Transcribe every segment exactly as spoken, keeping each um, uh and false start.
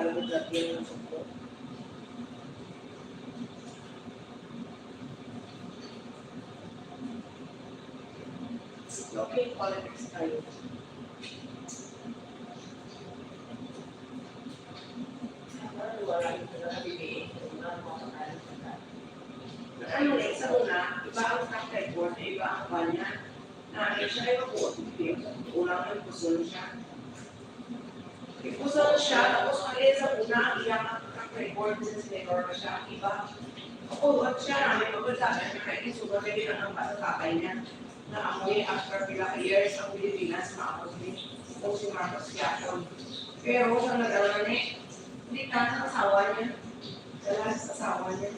Lagi ng suko. Local politics tayo. Ano na sa una, iba ang track record, iba ang kanya. Na siya ay mabuot, hindi. Unang nagpuson siya. Nagpuson siya, tapos ang sa una, ang iyang track record sa senador na siya, iba. Ako, what siya, na may pagkasama niya, kaya isugat na ginanampa sa tatay niya. Na amoy after pila ka years ang Pilipinas, maabot ni kung si Marcos Quiapo. Pero sa nagdala ni, hindi ka sa asawa niya. Dala sa asawa niya.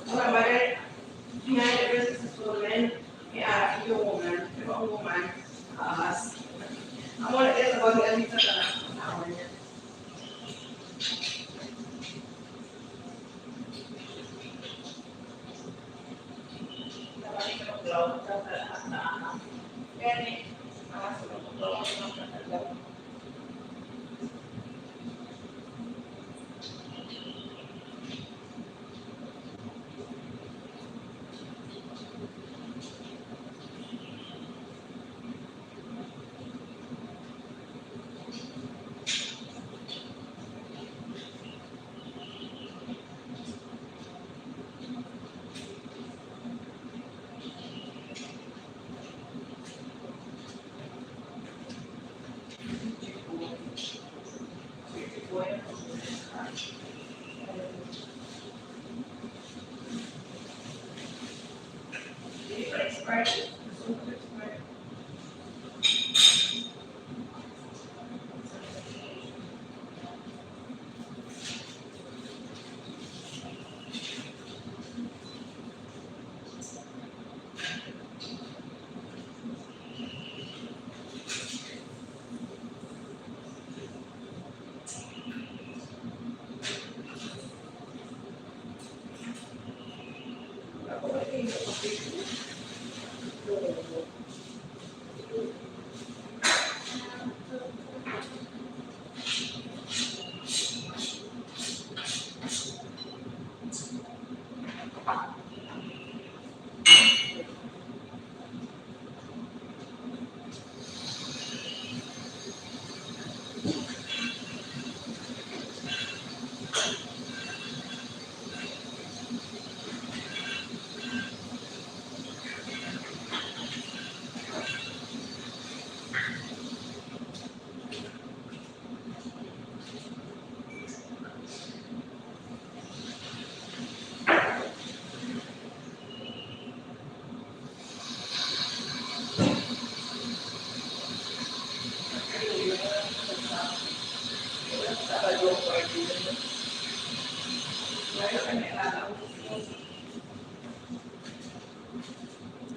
Wala ba rin? Behind every successful man, may, ah, yung woman. Pero ang woman, ah, as, ang wala kaya sa bagay ang isa ka asawa niya.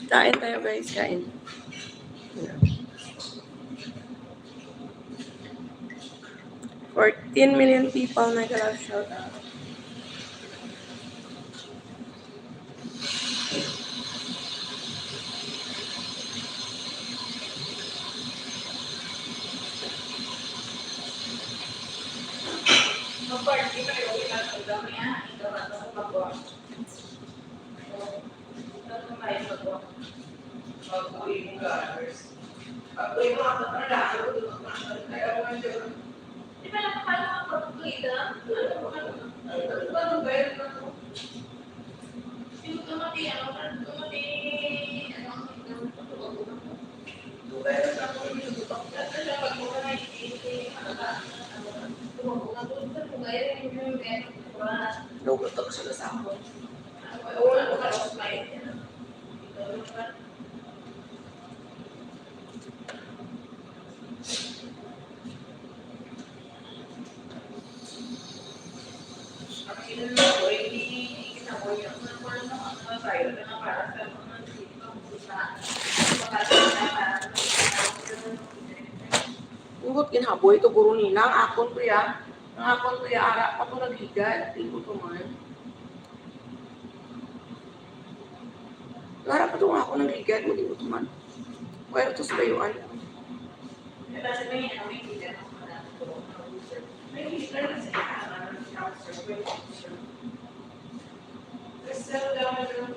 Kain tayo, guys, kain. Fourteen million people nag-love shout out. Lugot ako sa lasahon. Ingot ginhaboy to guro nila, ang akon, pre, ah. Ang akon, pre, ara pa to nagligad. Ingot to man. Ara pa to nga ako nagligad, mag-ingot to man. Kaya to sa layuan. Griselda,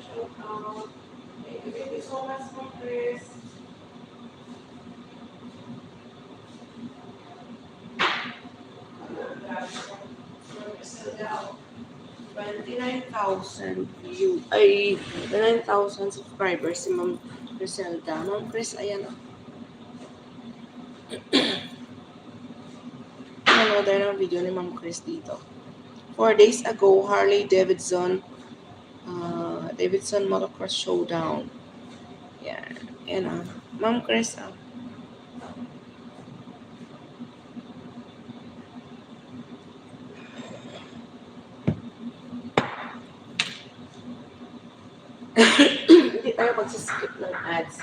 shout out. Thank you, thank you so much, Ma'am Chris. Twenty-nine thousand view, ay, twenty-nine thousand subscribers si Ma'am Griselda. Ma'am Chris, ayan, oh. Nanood tayo ng video ni Ma'am Chris dito. Four days ago, Harley Davidson, ah, Davidson Motocross Showdown. Yan. Yan, ah. Ma'am Chris, ah. Hindi tayo magsiskip ng ads.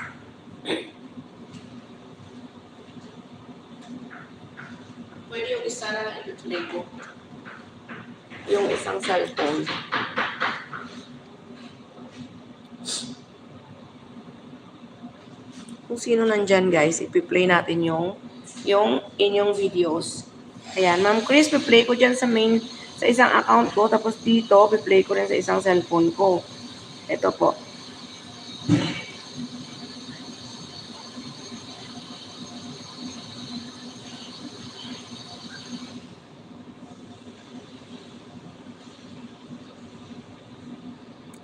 Pwede yung isa na lang i-play ko. Yung isang cellphone. Kung sino nandyan, guys, ipi-play natin yung, yung inyong videos. Ayan, Ma'am Chris, pi-play ko dyan sa main, sa isang account ko, tapos dito, pi-play ko rin sa isang cellphone ko. Ito po.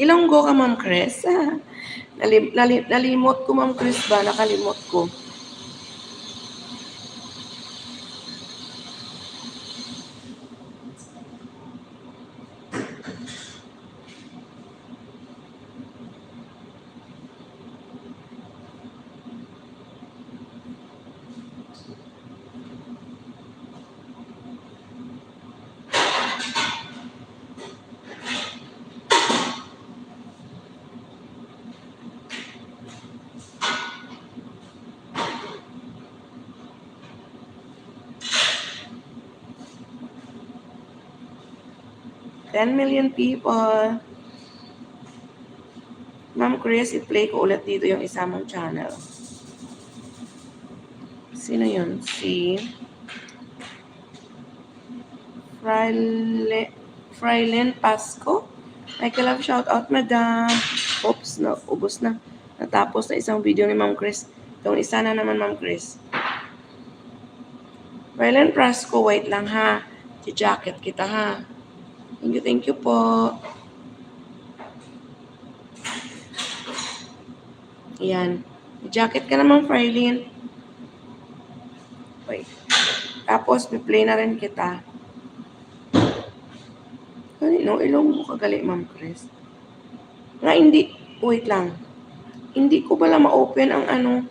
Ilonggo ka, Ma'am Chris? Nalim-, nali-, nalimot ko, Ma'am Chris, ba? Nakalimot ko. Ten million people. Ma'am Chris, i-play ko ulit dito yung isa mong channel. Sino yun? Si Frile-, Frilin Pasco? Ay, ka love, shout out, madam. Oops, na, ubos na. Natapos na isang video ni Ma'am Chris. Itong isa na naman, Ma'am Chris. Rylan Prasco, wait lang ha. Jacket kita ha. Thank you, thank you po. Ayan. Jacket ka naman, Frylin. Wait. Tapos, play na rin kita. Ano, no? Ilonggo ka gali, Ma'am Chris. Nga hindi, wait lang. Hindi ko bala ma-open ang ano,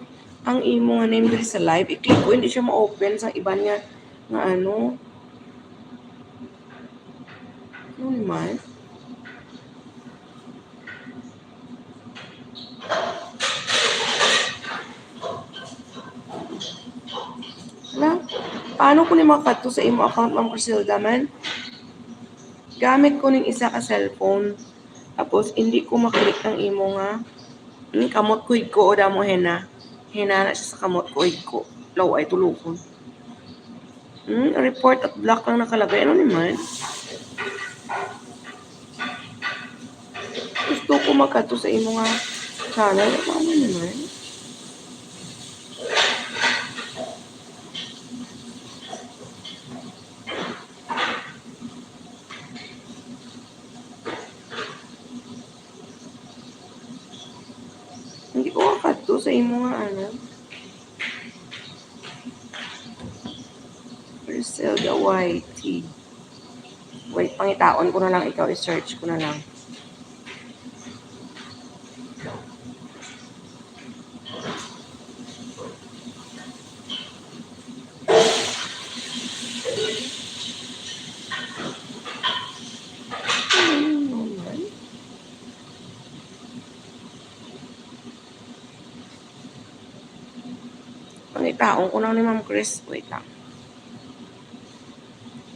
ang imo nga name diri sa live. I-click ko, hindi siya ma-open sa iban nga, nga ano. Ano naman? Hala, paano ko ni makadto sa imo account, Ma'am Criselda, man? Gamit ko ning isa ka cellphone. Tapos, hindi ko maklik ang imo nga, hmm, kamot ko igko, o damo hena. Hena na siya sa kamot ko igko. Law ay tulukon. Hmm, report at block lang nakalagay. Ano naman? Gusto ko magkadto sa imo nga channel. Ano naman? Hindi ko makadto sa imo nga ano. Griselda Y T. Wait, pangitaon ko na lang ikaw, i-search ko na lang. Pangitaon ko lang ni Ma'am Chris. Wait lang.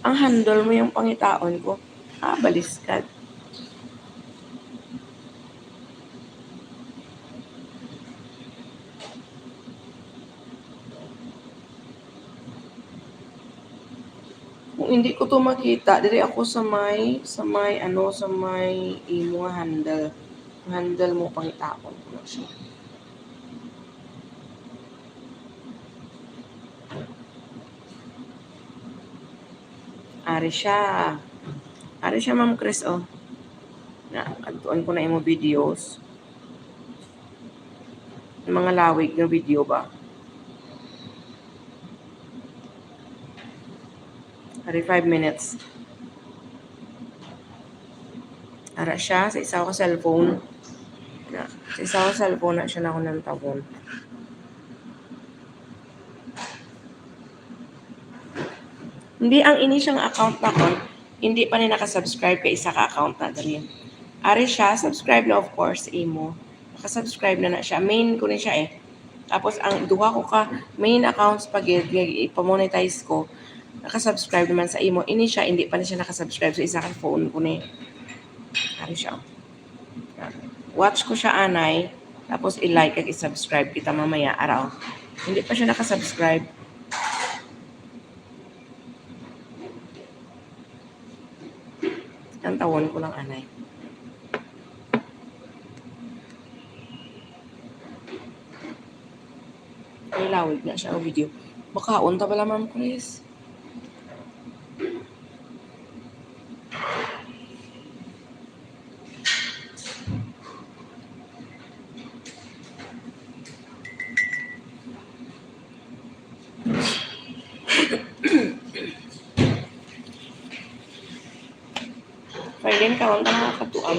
Ang handle mo yung pangitaon ko. Ah, baliskad. Kung hindi ko to makita, diri ako sa may, sa may, ano, sa may imo nga handle. Handle mo, pangitaon ko na siya. Ari siya. Ari siya, Ma'am Chris, oh. Na, kadtuan ko na imo videos. Mga lawig nga video ba? Ari, five minutes. Ara siya sa isa ka cellphone. Na, sa isa ka cellphone na siya na ako nang tawon. Hindi, ang ini siyang account na ko, hindi pa ni nakasubscribe kay isa ka account na diri. Ari siya, subscribe na of course, imo. Nakasubscribe na na siya. Main ko ni siya eh. Tapos ang duha ko ka main accounts pa gid nga ipamonetize ko, nakasubscribe naman sa imo. Ini siya, hindi pa ni siya nakasubscribe sa isa ka phone ko ni. Ari siya. Watch ko siya, anay. Tapos i-like kag i-subscribe kita mamaya. Ara, oh. Hindi pa siya nakasubscribe. Ang tawon ko lang, anay. Ay, lawig na siya ang video. Makaon ta bala, Ma'am Chris? Friday, karon ta mga katuan.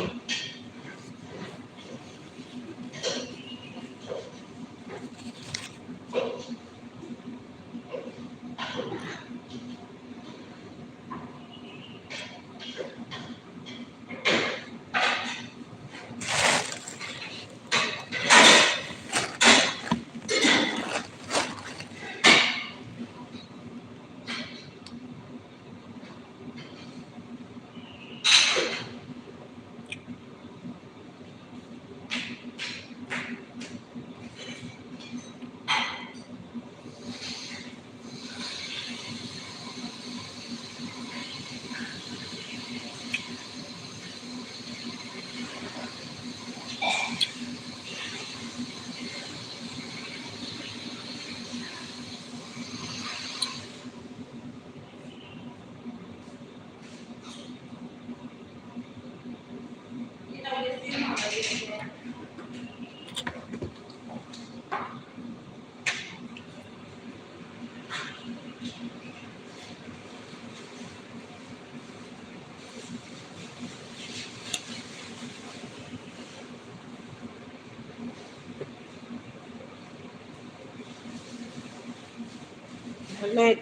Ulit.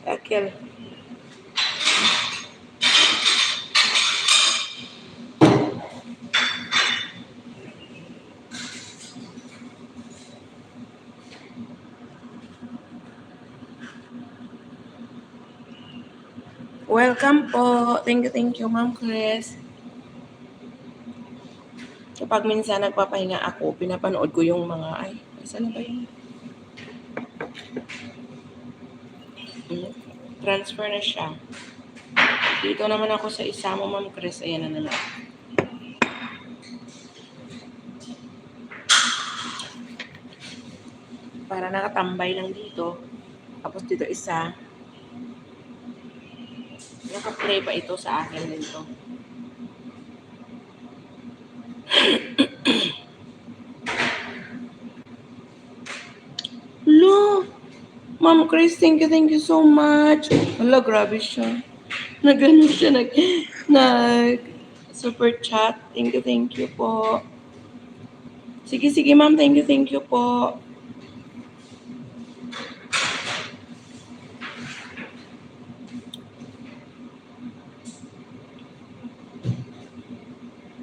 Akel. Welcome po. Thank you, thank you, Ma'am Chris. Kapag minsan nagpapahinga ako, pinapanood ko yung mga, ay, saan na ba yun? Hmm, transfer na siya. Dito naman ako sa isa mo, Ma'am Chris. Ayan na naman. Para nakatambay lang dito. Tapos dito isa. Naka-play pa ito sa akin dito. Lo, Ma'am Chris, thank you, thank you so much. Hala, grabe siya. Nag-ano siya, nag, nag super chat. Thank you, thank you po. Sige, sige, ma'am. Thank you, thank you po.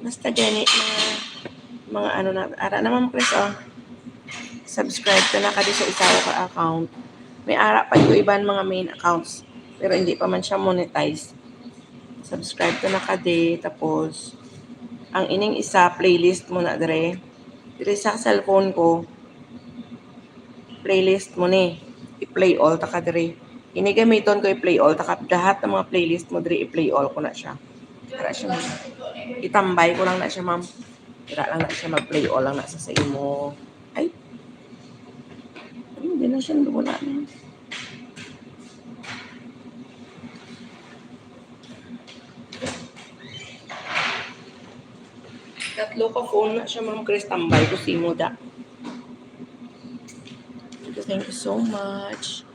Basta gani, mga, mga ano na, ara na, Ma'am Chris, oh. Subscribe ka na ka di sa isa ka account. May ara pa yung iban mga main accounts, pero hindi pa man siya monetize. Subscribe ka na ka di, tapos ang ining isa, playlist mo na dire. Dire sa cellphone ko, playlist mo ni. I-play all ta ka dire. Ini gamiton ko i-play all. Takap lahat ng mga playlist mo diri, i-play all ko na siya. Para siya mag-, itambay ko lang na siya, ma'am. Dira lang na siya, mag-play all lang na sa, sa imo. Ay. Ay, hindi na siya, wala na. Tatlo ka phone na siya, Ma'am Chris. Tambay ko sa imo, da. Thank you, thank you so much.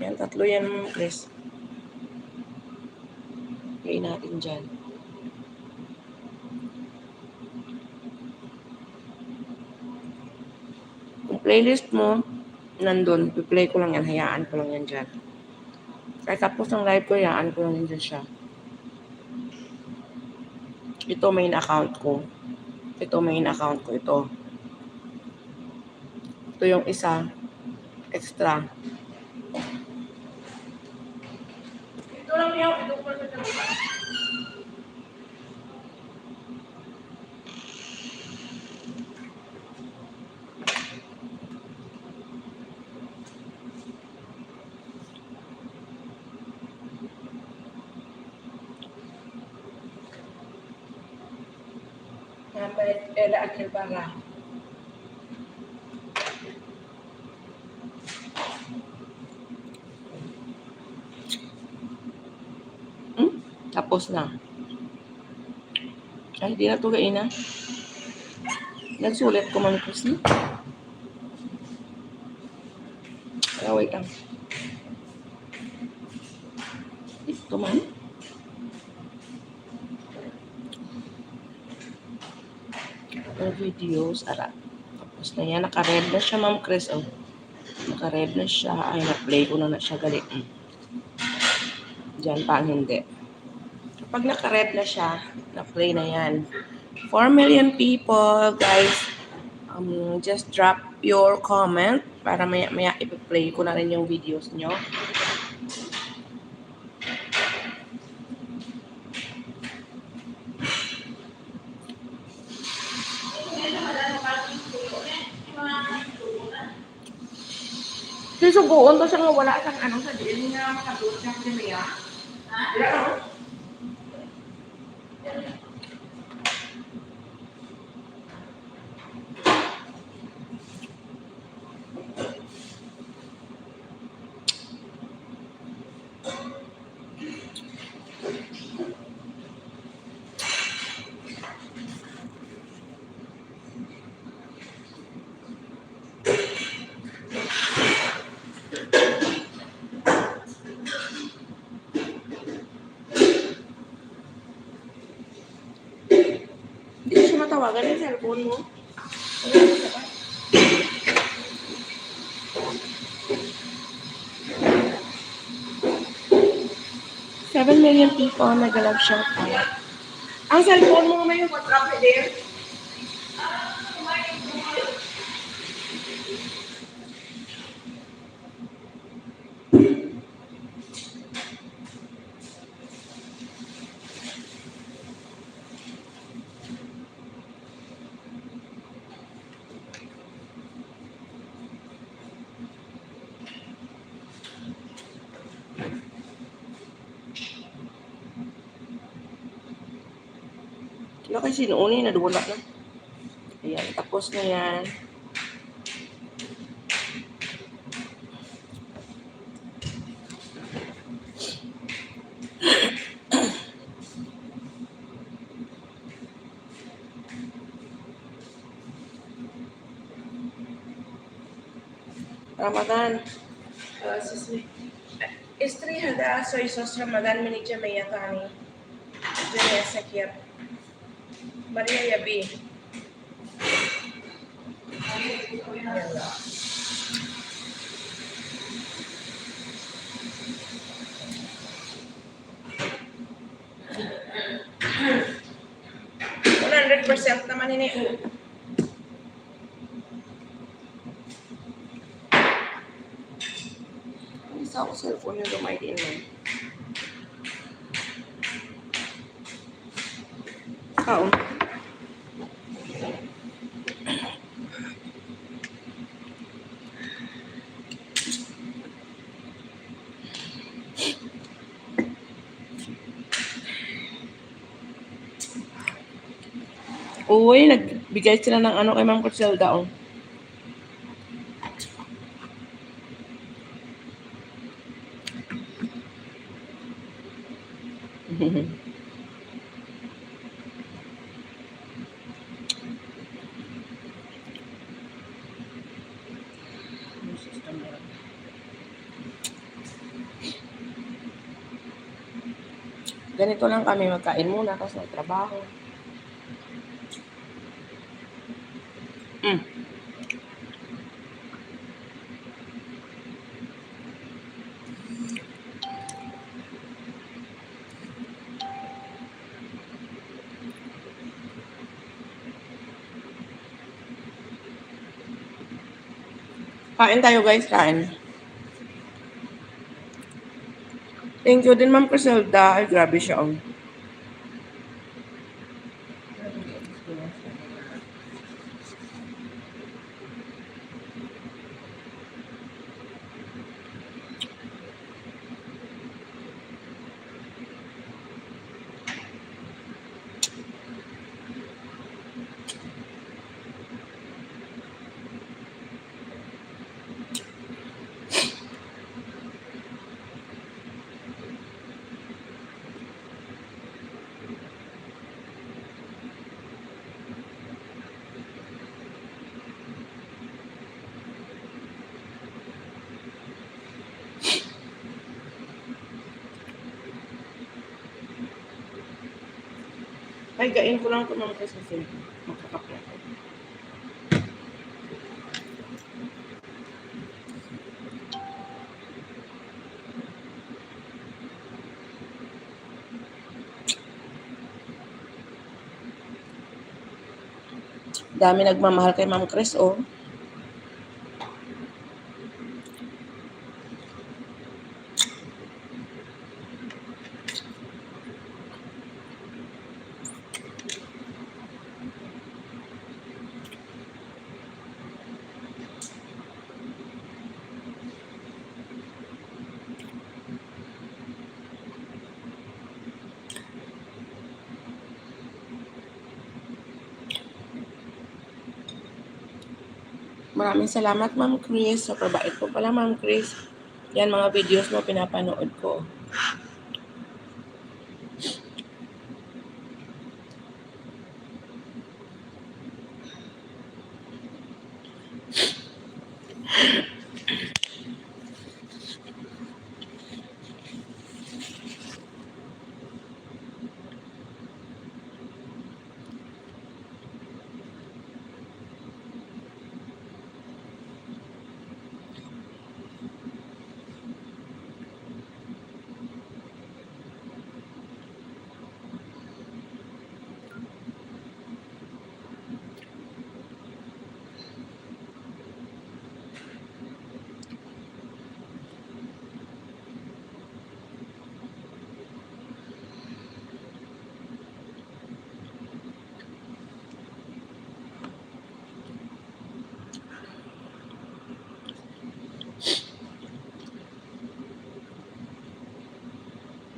Yan, tatlo yan, Ma'am Chris. Lagay natin dyan. Kung playlist mo, nandun, play ko lang yan, hayaan ko lang yan dyan. Kahit tapos ng live ko, hayaan ko lang yan dyan siya. Ito main account ko. Ito main account ko, ito. Ito yung isa, extra. Ito lang yung idukol sa kanila. Dapat Ella Aguilbara. Hmm? Tapos na. Ay, di na to kaina. Nagsulat ko man kasi. Ah, wait lang. Ito man. Ang videos, ara. Tapos na yan. Naka-red na siya, Ma'am Chris. Oh. Naka-red na siya. Ay, na-play ko na na siya. Gali. Mm. Diyan pa ang hindi. Kapag naka-red na siya, na-play na yan. Four million people, guys. Um, just drop your comment para maya-maya ipa-play ko na rin yung videos nyo. Kay sugoon to siya nga wala sang ano sa diin nga makadot siya kay Mia. Wala, oh. Hindi ko siya matawagan yung cellphone mo. Seven million people nag-love shout out. Ang cellphone mo may WhatsApp, eh, din. Wala kay sinuon eh, nadwala na. Ayan, tapos na yan. Ramadan. Uh, excuse me. Istri hada soy sos Ramadan mini Jamia Tani. Jamia Sakir. Maria Yabi. Hundred percent naman ini. Ang isa ko cellphone yung gamay din man. Oo. Uy, nagbigay sila ng ano kay Ma'am Criselda, oh. Ganito lang kami magkain muna kasi may trabaho. Mm. Kain tayo, guys, kain. Thank you din, Ma'am Criselda. Ay, grabe siya, oh. Ay, gain ko lang ito, Ma'am, kasi makakape ako. Dami nagmamahal kay Ma'am Chris, oh. Maraming salamat, Ma'am Chris. Sa pabait po pala, Ma'am Chris. Yan, mga videos mo, pinapanood ko.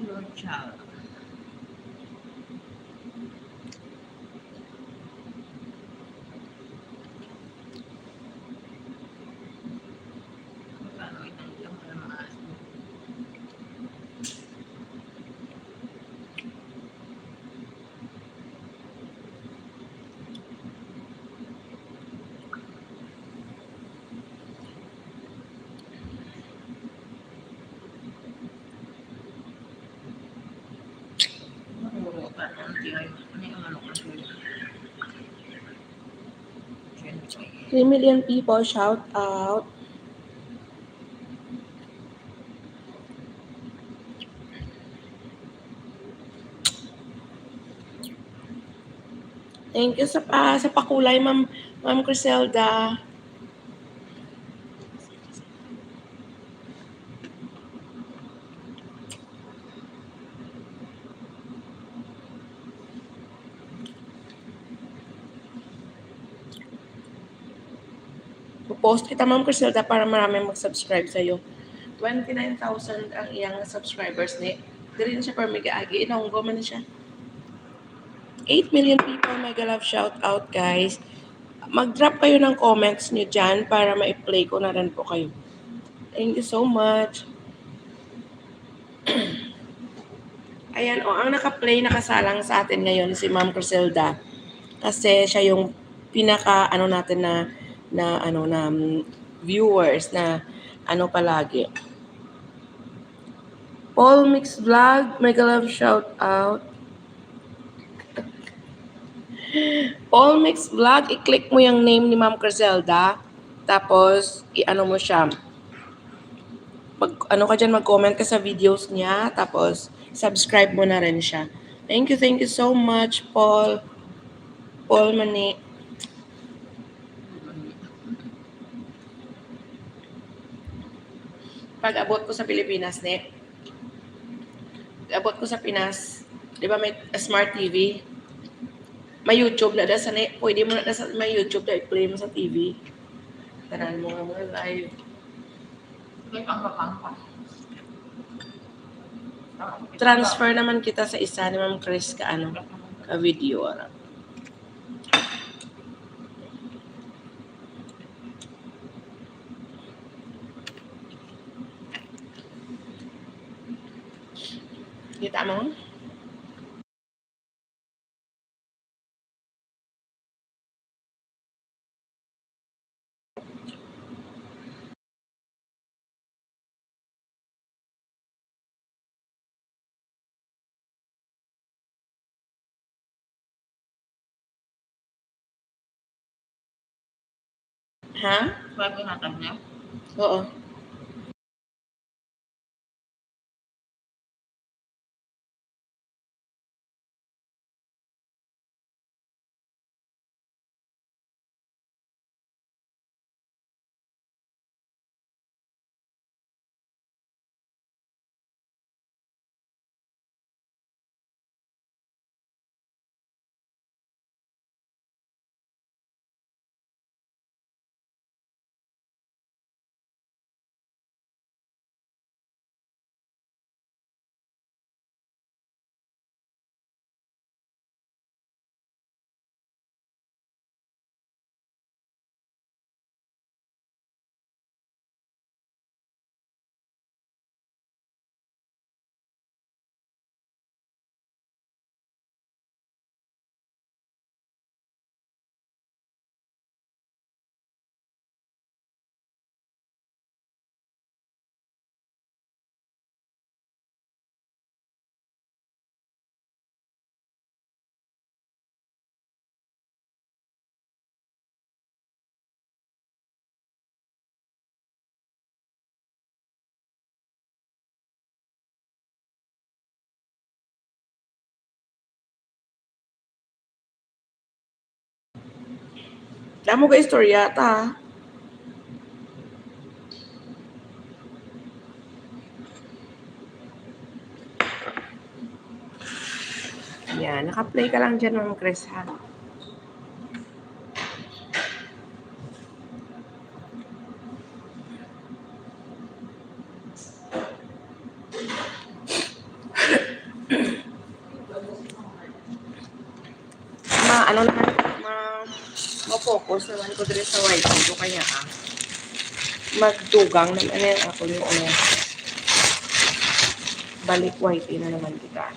Lord child. Magkano itong ilang mga aso? Three million people, shout out. Thank you sa, ah, sa pakulay, Ma'am, Ma'am Criselda. Post kita, Ma'am Criselda, para marami mag-subscribe sa'yo. Twenty-nine thousand ang iyang subscribers ni. Diri na siya, pero may gaagi. Inaunggo man na siya. Eight million people, mega love shout out, guys. Mag-drop kayo ng comments nyo dyan para ma-play ko na rin po kayo. Thank you so much. Ayan, o, ang naka-play, nakasalang sa atin ngayon si Ma'am Criselda. Kasi siya yung pinaka, ano natin na, na, ano, na, mm, viewers na, ano, palagi. Paul Mix Vlog, mega love shout out. Paul Mix Vlog, i-click mo yung name ni Ma'am Criselda. Tapos, i-ano mo siya. Mag, ano ka dyan, mag-comment ka sa videos niya. Tapos, subscribe mo na rin siya. Thank you, thank you so much, Paul. Paul Mani. Pag-abot ko sa Pilipinas, ne? Pag-abot ko sa Pinas, di ba may smart T V? May YouTube na da sa ne? Pwede mo na da sa may YouTube na i-play mo sa T V. Tanan mo nga mga live. May pangkapangka. Transfer naman kita sa isa ni Ma'am Chris ka ano, ka video, ano. Kita mo? Ha? Bago natag niya? Oo. Damo ka istorya ta. Yan, naka-play ka lang dyan, Ma'am Chris, ha? Ma, ano naman, ma, ma-focus naman ko diri sa Y T ko, kaya, ah, magdugang naman, ano, yung ako yung, ano, balik Y T na naman kita.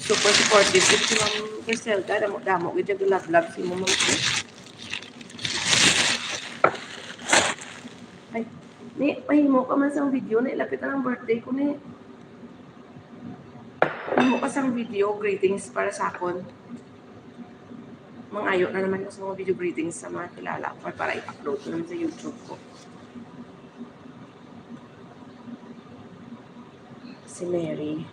Super supportive gid si Ma'am Criselda. Damo-damo gid yung love-love si Ma'am. Ay, ni, pahimo ka man sang video, ni, lapit na ang birthday ko, ni. Pahimo ka sang video, greetings para sa akon. Mangayo na naman ko sa mga video greetings sa mga kilala ko para i-upload ko naman sa YouTube ko. si Mary.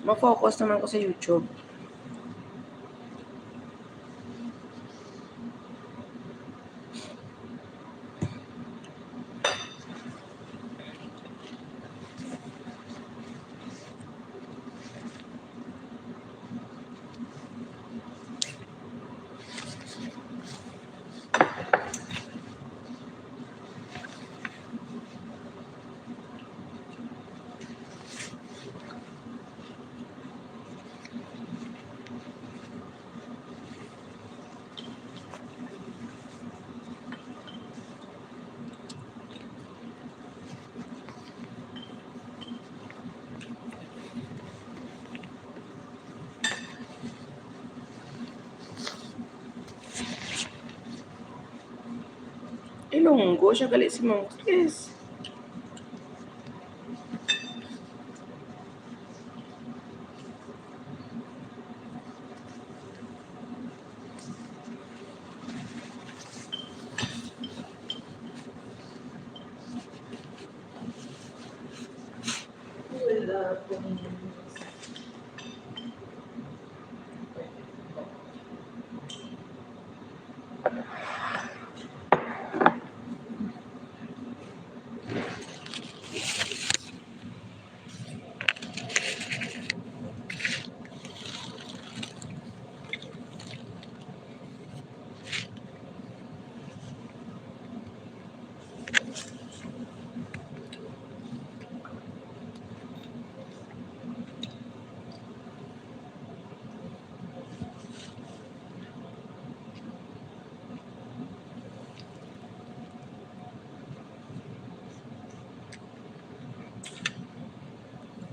Ma-focus naman ko sa YouTube. Ilonggo siya gali si Ma'am Chris.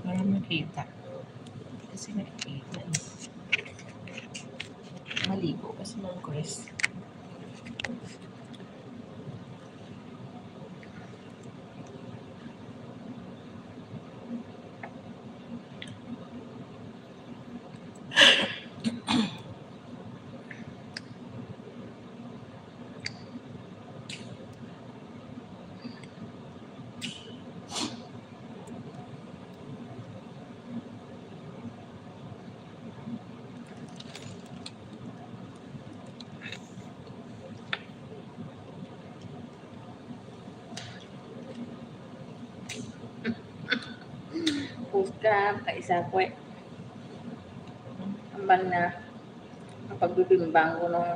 Para makita. Kasi nakikita eh. Maligo kasi ng Chris. Puska, kaisa ko eh. Ambal na ang pagbibimbang ko nung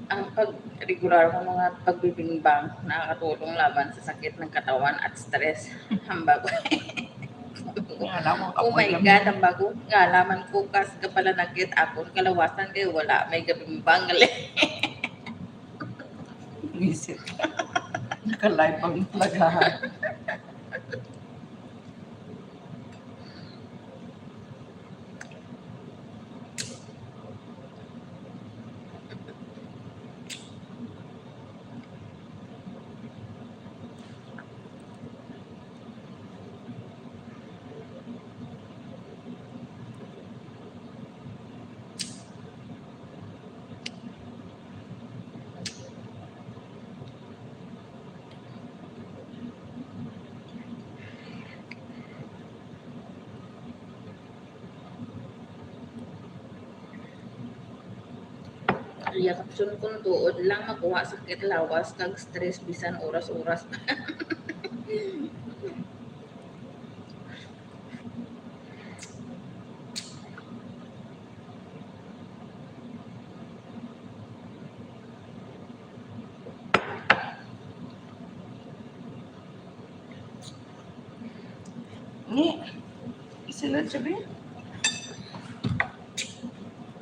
ang pag regular ko nga pagbibimbang nakakatulong laban sa sakit ng katawan at stress. Hambag ko. Oh my God, hambag ko. Ngala man ko kas kapalanakit akon kalawasan kay wala may gabimbang gali. Visit. Naka-live ang plagahan. Iya, kapson kun tuod lang makuha sakit lawas kag stress bisan oras-oras. Ni, isulod siya, be.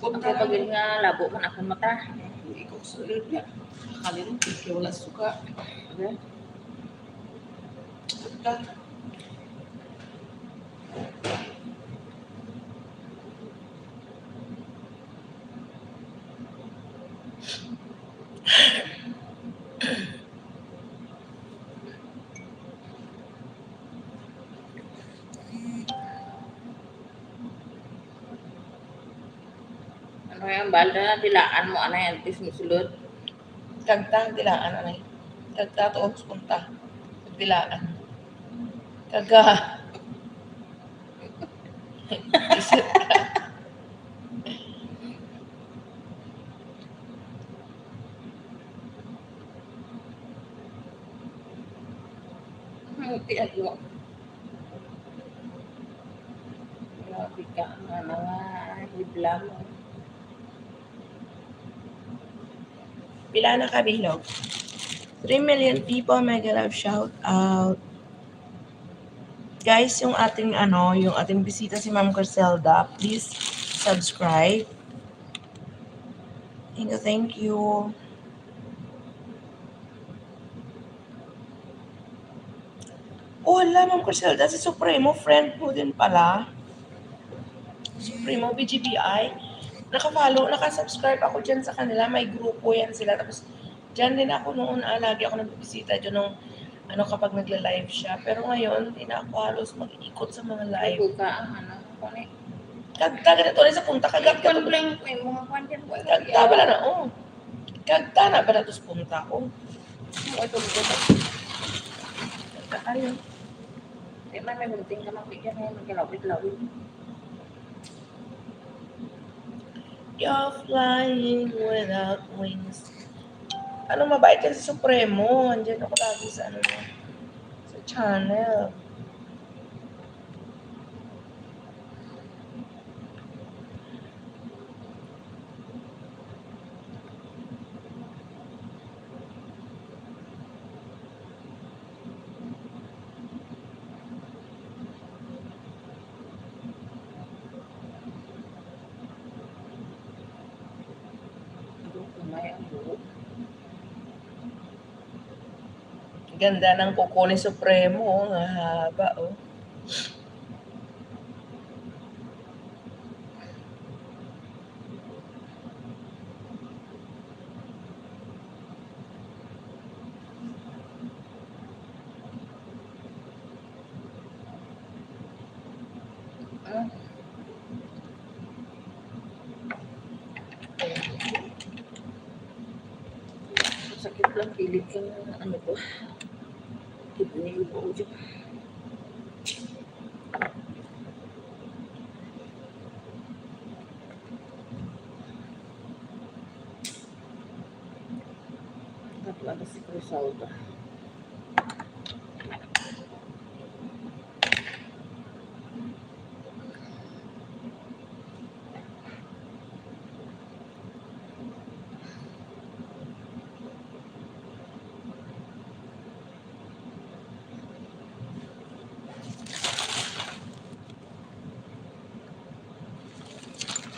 Ako pa gid nga labo man akong mata. Hindi ko sulod niya. Kalimot, kaya wala suka. Okay. Suka. Ano yung balda na dilaan mo, anay, antes mo sulod? Kagtang dilaan, anay. Kag tato, punta. Pagdilaan. Kaga. Isit ka. Ang tiyan mo. Grabe ka, ang mga hibla mo. Pila na ka bilog? Three million people, mega love shout out. Guys, yung ating ano, yung ating bisita si Ma'am Criselda, please subscribe. Thank you, thank you. Oh, hala, Ma'am Criselda, si Supremo, friend mo din pala. Supremo, B G B I. Naka-follow, naka-subscribe ako dyan sa kanila. May grupo yan sila. Tapos, dyan din ako noon, ah, lagi ako nagbibisita dyan nung, ano, kapag nagla-live siya. Pero ngayon, di na ako halos mag-ikot sa mga live. Buka ang ano, kung eh. Kagta, ganito na sa punta, Ay, kagta kung to. Blank, eh, mga kwan dyan, wala Kagta, yan. Wala na, oh. Kagta na ba na to sa punta ko? Mo ito, ito. Kagta kayo. Di man, may gunting ka, mapigyan na yan, magkalawit-lawit. You're flying without wings. Ano, mabait yan si Supremo. Andiyan ako lagi sa, ano, sa channel. May ang buhok. Ganda ng kuko ni Supremo, oh, nga haba, oh. Ah. Sakit lang, pilit lang ang ano ko. Kidney ko. Tatlo na si Criselda.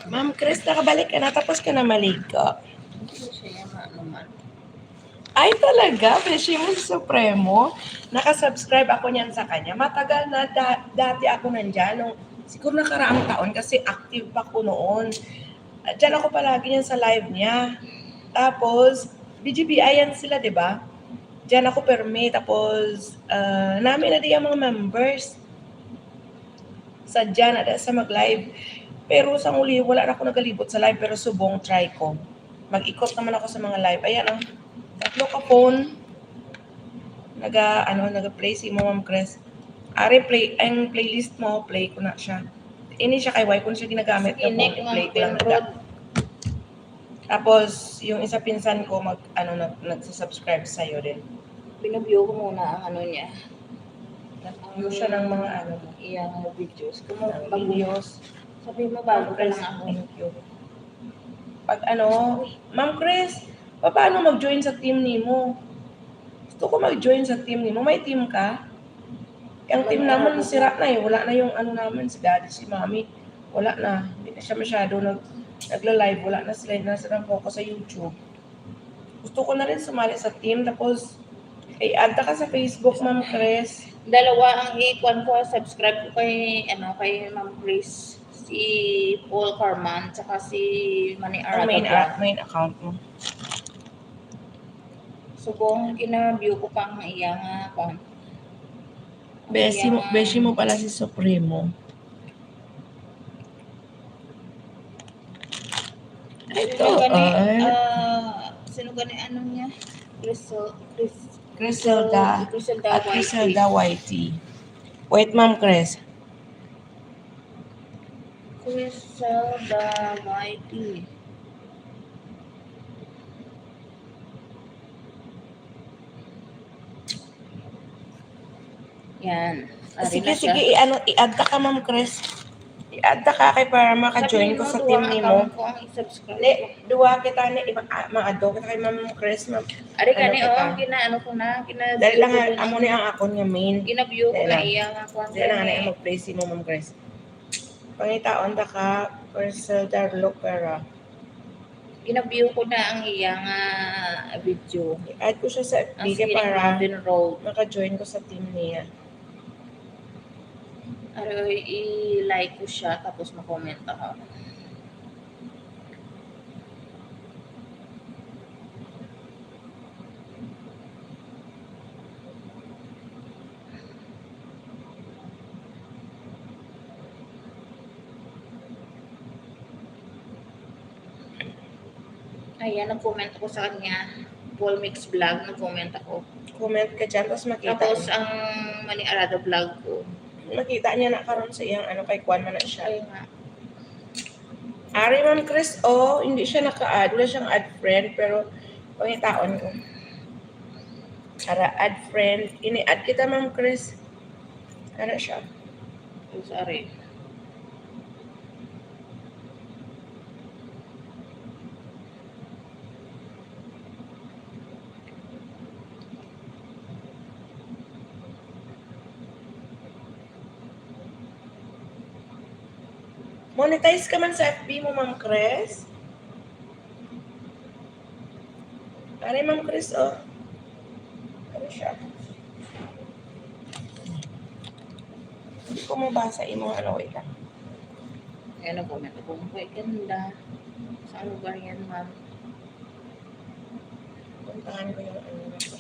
Ma'am Chris, nakabalik ka na, tapos ka na maligo. Hindi siya yung ano man. Ay, talaga? Beshi mo si Supremo? Nakasubscribe ako niyan sa kanya. Matagal na, da- dati ako nandyan. Nung, siguro nakaraang taon kasi active pa ko noon. At dyan ako palagi niyan sa live niya. Tapos, B G B I yan sila, di ba? Dyan ako permi. Tapos, ah, nami na di ang mga members. Sadya na da sa mag-live. Pero sa uli, wala na ako nagalibot sa live, pero subong try ko. Mag-ikot naman ako sa mga live. Ayan, oh. Tatlo ka phone. Naga, ano, naga-play si mo, Ma'am Chris. Ari, play, ang playlist mo, play ko na siya. Ini siya kay why ko na siya ginagamit. Sa Kinik, ako, i-play ko lang Ma'am na. Tapos, yung isa pinsan ko, mag, ano, nag, nagsasubscribe sa'yo din. Binubyo ko muna ang ano niya. Nag-view siya ng mga ano mo. Iyang videos. Kung Ng mag-, videos. Sabi mo, bago ka lang ako. Thank you. Pag ano, Ma'am Chris, paano mag-join sa team nimo? Gusto ko mag-join sa team nimo. May team ka? Ang team naman, sira na eh. Wala na yung ano naman, si daddy, si mommy. Wala na. Hindi na siya masyado nag, nagla-live. Wala na sila. Na sila focus sa YouTube. Gusto ko na rin sumali sa team. Tapos, i-add ta ka sa Facebook, Ma'am Chris. Dalawa ang ikuan ko, subscribe ko kay, ano, kay Ma'am Chris. Si Paul Carman, tsaka si Manny Ang main, Aragapia. A-, main account mo. Subong, ina-view ko pa ang iya nga, kwan. Beshi mo, Iya. Beshi mo pala si Supremo. Ito, Sino gani, ay. Ah, sino gani, ano niya? Chris, Chris, Criselda. Criselda at Y T. Criselda Y T. Wait, Ma'am Chris. Criselda Y T. Yan. Ari na siya. Sige, sige, i-ano, i-add ta ka, Ma'am Chris. I-add ta ka kay para maka-join ko sa team nimo. Sabi mo, duha ang account ko ang i-subscribe ko. Di, duha kita ni, iba, ah, ma-add kita kay Ma'am Chris, Ma'am. Ari ka ni, oh, gina-ano ko na, gina-view ko na. Dali lang, amo ni ang akon nga main. Gina-view ko na iya nga kuwan. Dali lang, ano, mag-play si mo, Ma'am Chris. Pangitaon ta ka, Criselda Lopera. Gina-view ko na ang iya nga video. I-add ko siya sa F B kay para maka-join ko sa team niya. Pero i-like ko siya, tapos ma-comment ako. Ayan, nag-comment ako sa kanya. Paul Mix Vlog, nag-comment ako. Comment ka dyan, tapos makita niya. Tapos ang Mani Arado Vlog ko. Makita niya na karon sa iyang ano, kay kuwan man na siya. Kaya nga. Ari, Ma'am Chris, oh, hindi siya naka-add. Wala siyang add friend, pero pangitaon ko. Ara, add friend. Ini-add kita, Ma'am Chris. Ano siya? Ang sa ari. Monetize ka man sa F B mo, Ma'am Chris? Ari, Ma'am Chris, oh. Ano siya? Hindi ko mabasa imong ano, wait lang. Ayan, nag-comment ako. Ang kay ganda. Saan lugar yan, ma'am? Puntahan ko yung ano na to.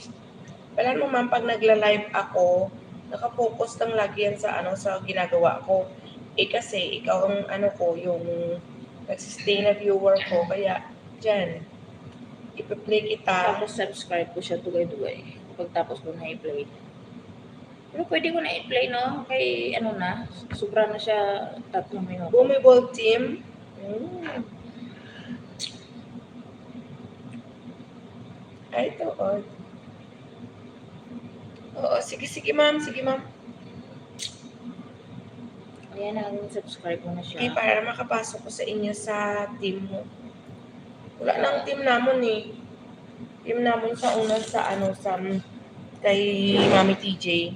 Alam mo, ma'am, pag nagla-live ako, nakafocus lang lagi yan sa, ano, sa ginagawa ko. Eh, kasi ikaw ang, ano ko, yung nagsistay na viewer ko, kaya dyan, ipi-play kita. Tapos subscribe ko siya, dugay-dugay. Pagtapos ko na i-play. Pero pwede ko na i-play, no? Kay, ano na, sobra na siya tatlong minuto. Bumibol team. Mm. Ay, ito, oh. Oo, sige, sige, ma'am. Sige, ma'am. Ayan, ang subscribe mo na siya. Okay, para makapasok ko sa inyo sa team mo. Wala nang team namon eh. Team namon sa una sa, ano, sa, mm, kay Mami T J.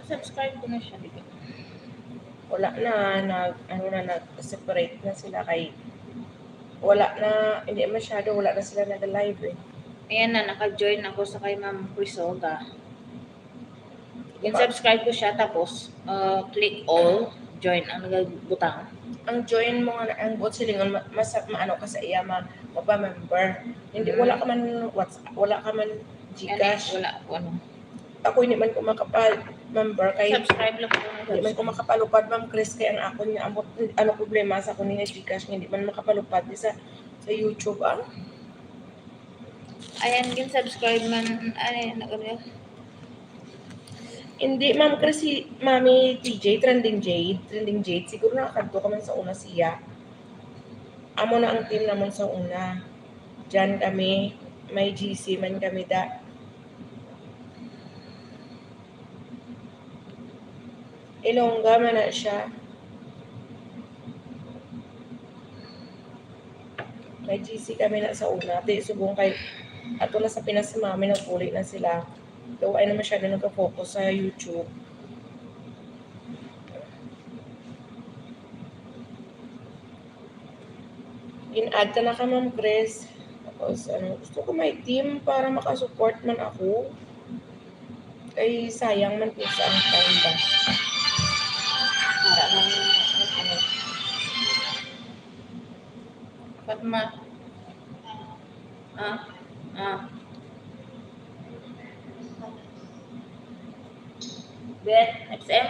Subscribe ko na siya, di ba? Wala na, nag, ano na, nag-separate na sila kay wala na, hindi masyado, wala na sila nag-live eh. Ayan na, naka-join ako sa kay Ma'am Crisoga. Gin-subscribe ko siya, tapos, uh, click all, join ang nagabutang. Ang join mo nga, ang buot silingon, ma-, mas, maano ka sa iya, ma-, mapa-member. Hindi, wala ka man WhatsApp, wala ka man GCash. Wala ako, ano. Ako, hindi man ko makapa-member kay subscribe lang ko. Hindi man ko makapalupad, Ma'am Chris, kay ang akon nga, ang, ano, problema sa akon nga GCash, hindi man makapalupad sa, sa YouTube, ah. Ayan, gin-subscribe man, ay, ano, ano. Hindi, ma'am, kasi Mami T J, Trending Jade, Trending Jade, siguro nakakadto ka man sa una siya. Amo na ang team namon sa una. Diyan kami, may G C man kami da. Ilongga man na siya. May G C kami na sa una. Di, subong kay, ato na sa Pinas si Mami, naguli na sila. Daw ay na masyado nagka-focus sa YouTube. In-add ka na ka, Ma'am Chris. Tapos, ano, gusto ko may team para makasupport man ako. Ay, sayang man po sa ang time ba. Para lang, ano, Fatma. Ah, ah. Beth, X M?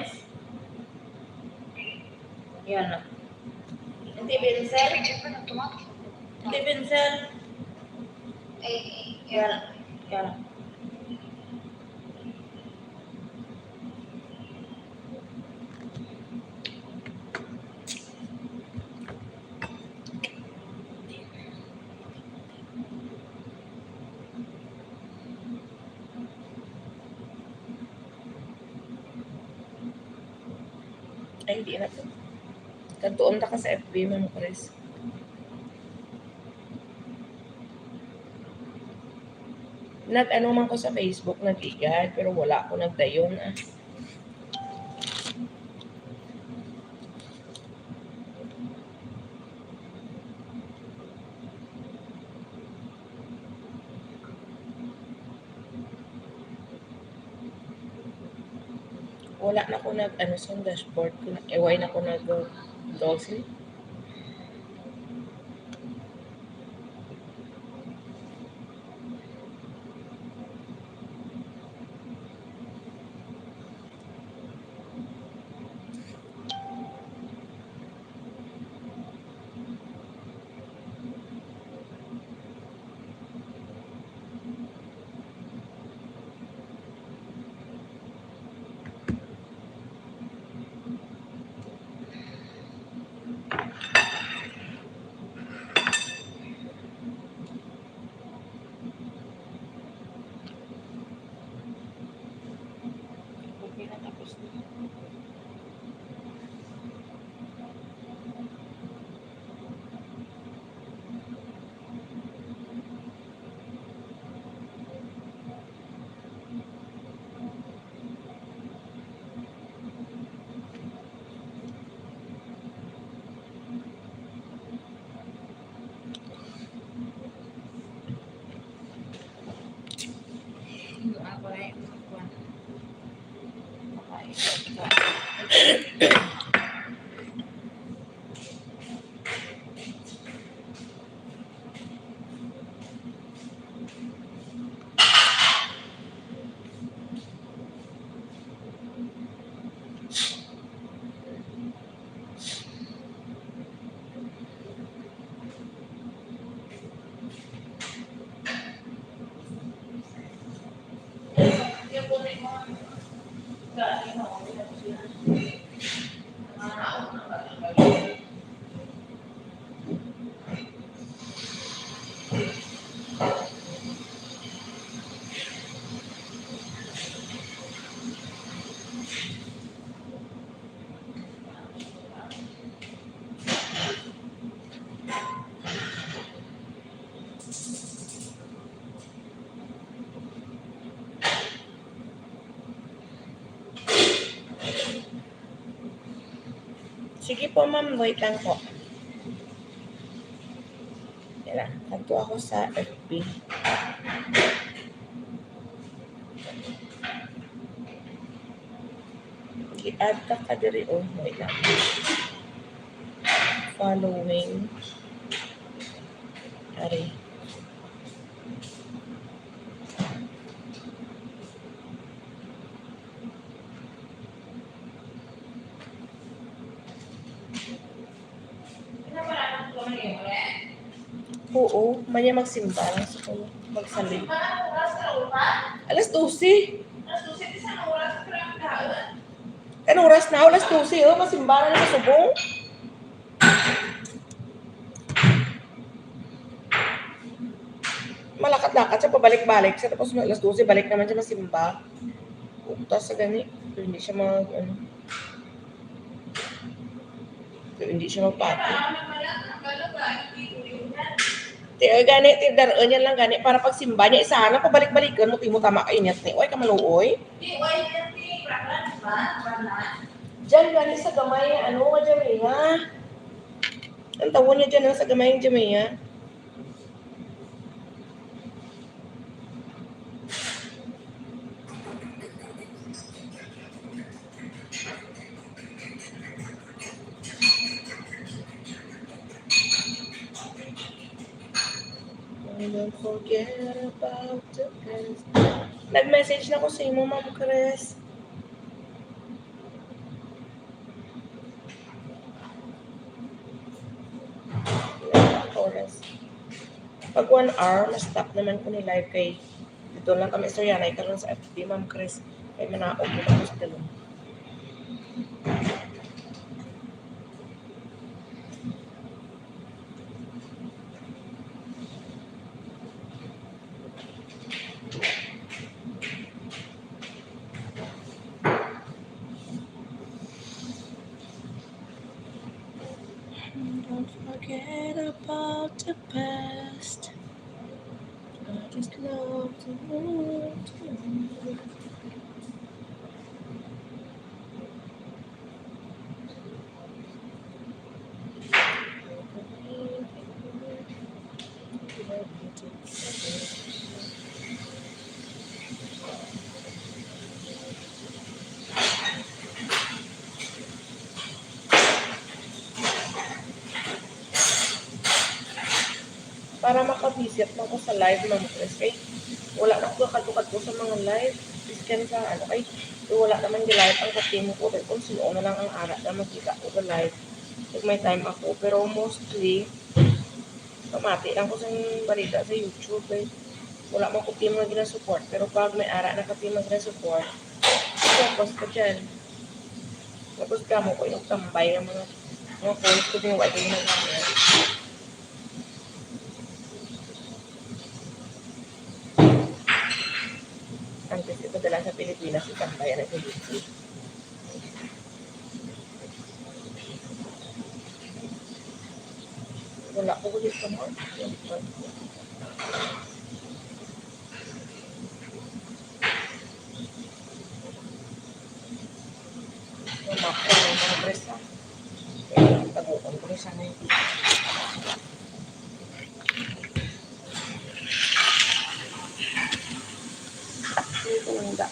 Yan na. Hindi, Vincent. Hindi, Vincent. Yan. Yan. Hindi na to. Kadtuon ta ka sa F B, Ma'am Chris. Nag-ano man ko sa Facebook, nag-igad, pero wala ko nagdayon, ah. Wala na ko nag-ano sa dashboard ko. Eh, why na ko nag-, uh, browsing? Okay na, tapos na. Sige po, ma'am. Wait lang po. Yan lang. Kadto ako sa F B. I-add ta ka diri, oh. Wait lang. Following. Ari. Oo, manya magsimba lang sa kuno. Magsalig. Alas dose. Kan oras na, alas dose, oh, masimba na sa subong. Malakat-lakat siya, pabalik-balik siya, tapos alas dose, balik naman siya masimba. Utas sa gani, pero hindi siya mag, ano, pero hindi siya magpati. Ti, ay, gani, ti, dar-an yan lang gani, para pagsimba niya, isa na, pabalik-balikan mo, ti mo tama ka init ni, oy, kamaluoy. Diyan gani sa gamay, ano, nga Jamia. Ang tawon niya dyan, ah, sa gamay yung Jamia. Don't forget about the past. Nag-message na ko sa imo, Ma'am Chris. Oras. Pag one hour, ma-stop naman ko ni live kay dito lang kami istoryanay karon sa F B, Ma'am Chris. Kay manaog mo tapos dalo. Just love to hold you. Para makabisit man ko sa live, Ma'am Chris, kay wala na ko kadto-kadto sa mga live. Biskan sa ano, kay wala naman gi-live ang ka-team ko. Kay kung sino na lang ang ara na makita ko sa live, pag may time ako. Pero mostly, pamati lang ko sa balita sa YouTube, eh. Wala man ko team nga ginasupport, pero pag may ara na ka-team nga ginasupport, focus ka dyan. Tapos kamo ko yung tambay ng mga, mga post ko din, wala ko yung nagmamahal. Ang kasi padala sa Pilipinas, itambay na sa YouTube. Wala ko ulit sa mga. Wala ko ng mga dress, ha. Kaya taguan ko na sana yung Ito lang da.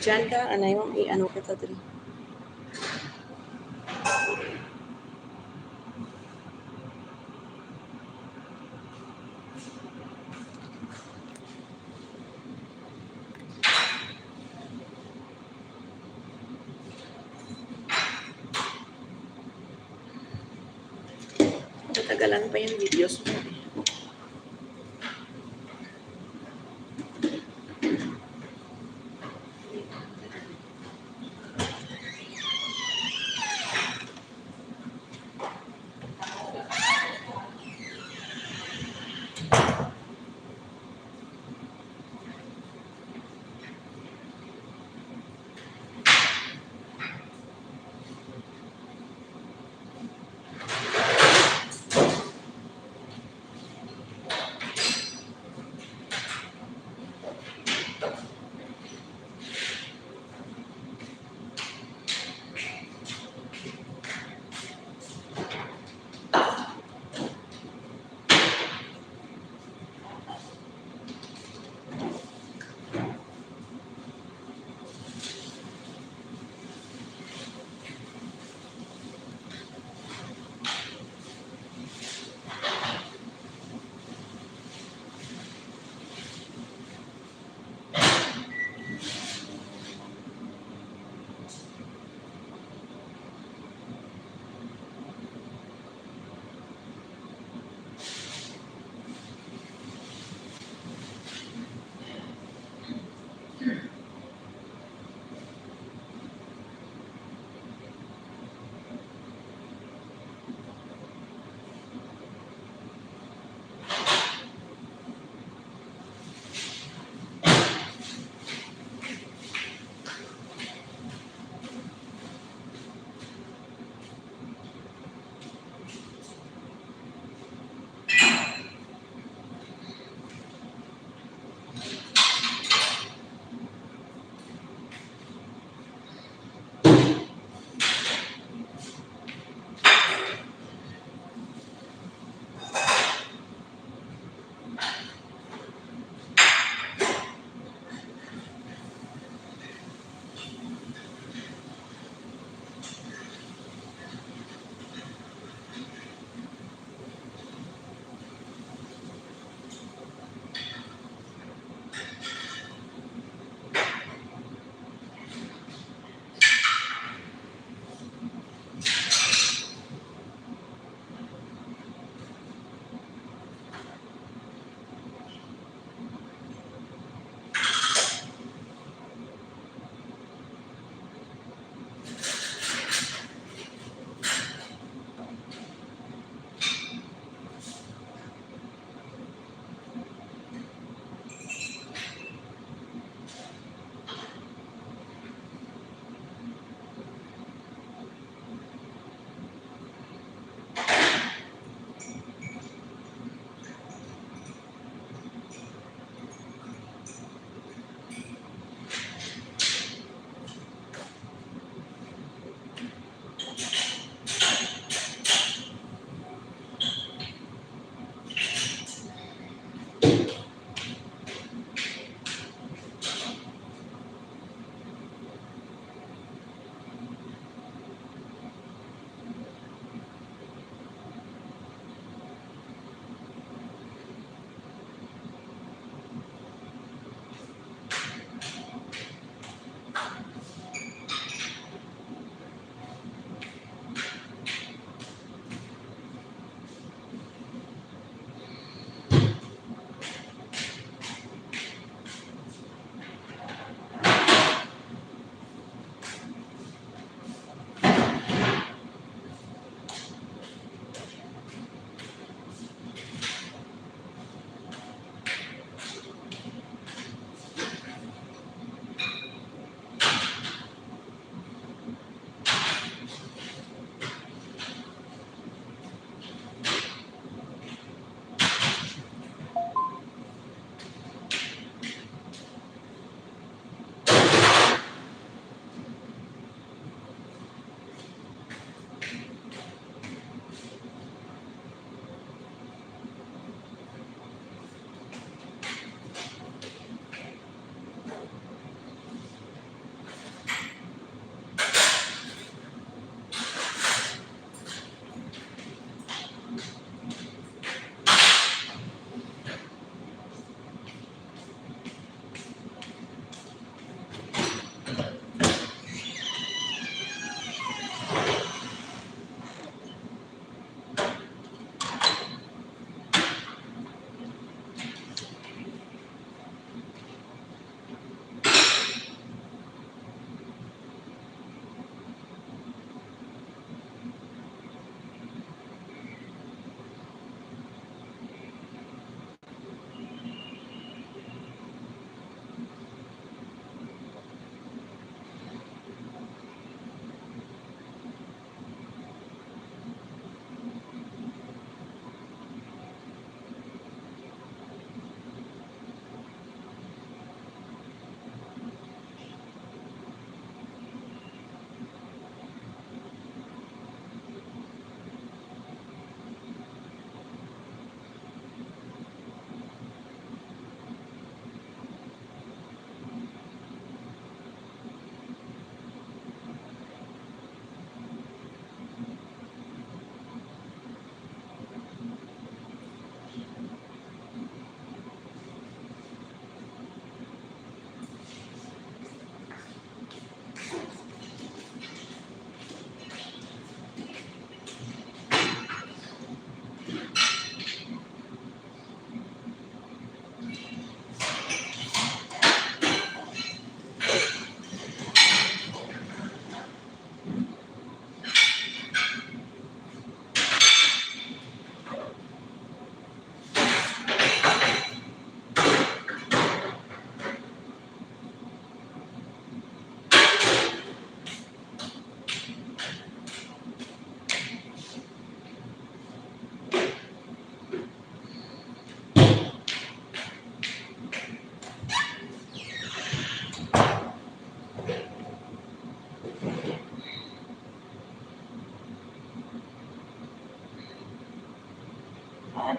Diyan ka, anay mo, i-ano kita diri. Tatagalan pa yung videos mo.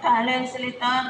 Talent sa litan.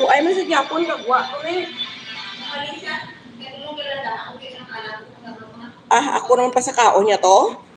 Ay, man sa gyapon, kagwa ko, eh. Ah, ako naman pa sa kaon niya to?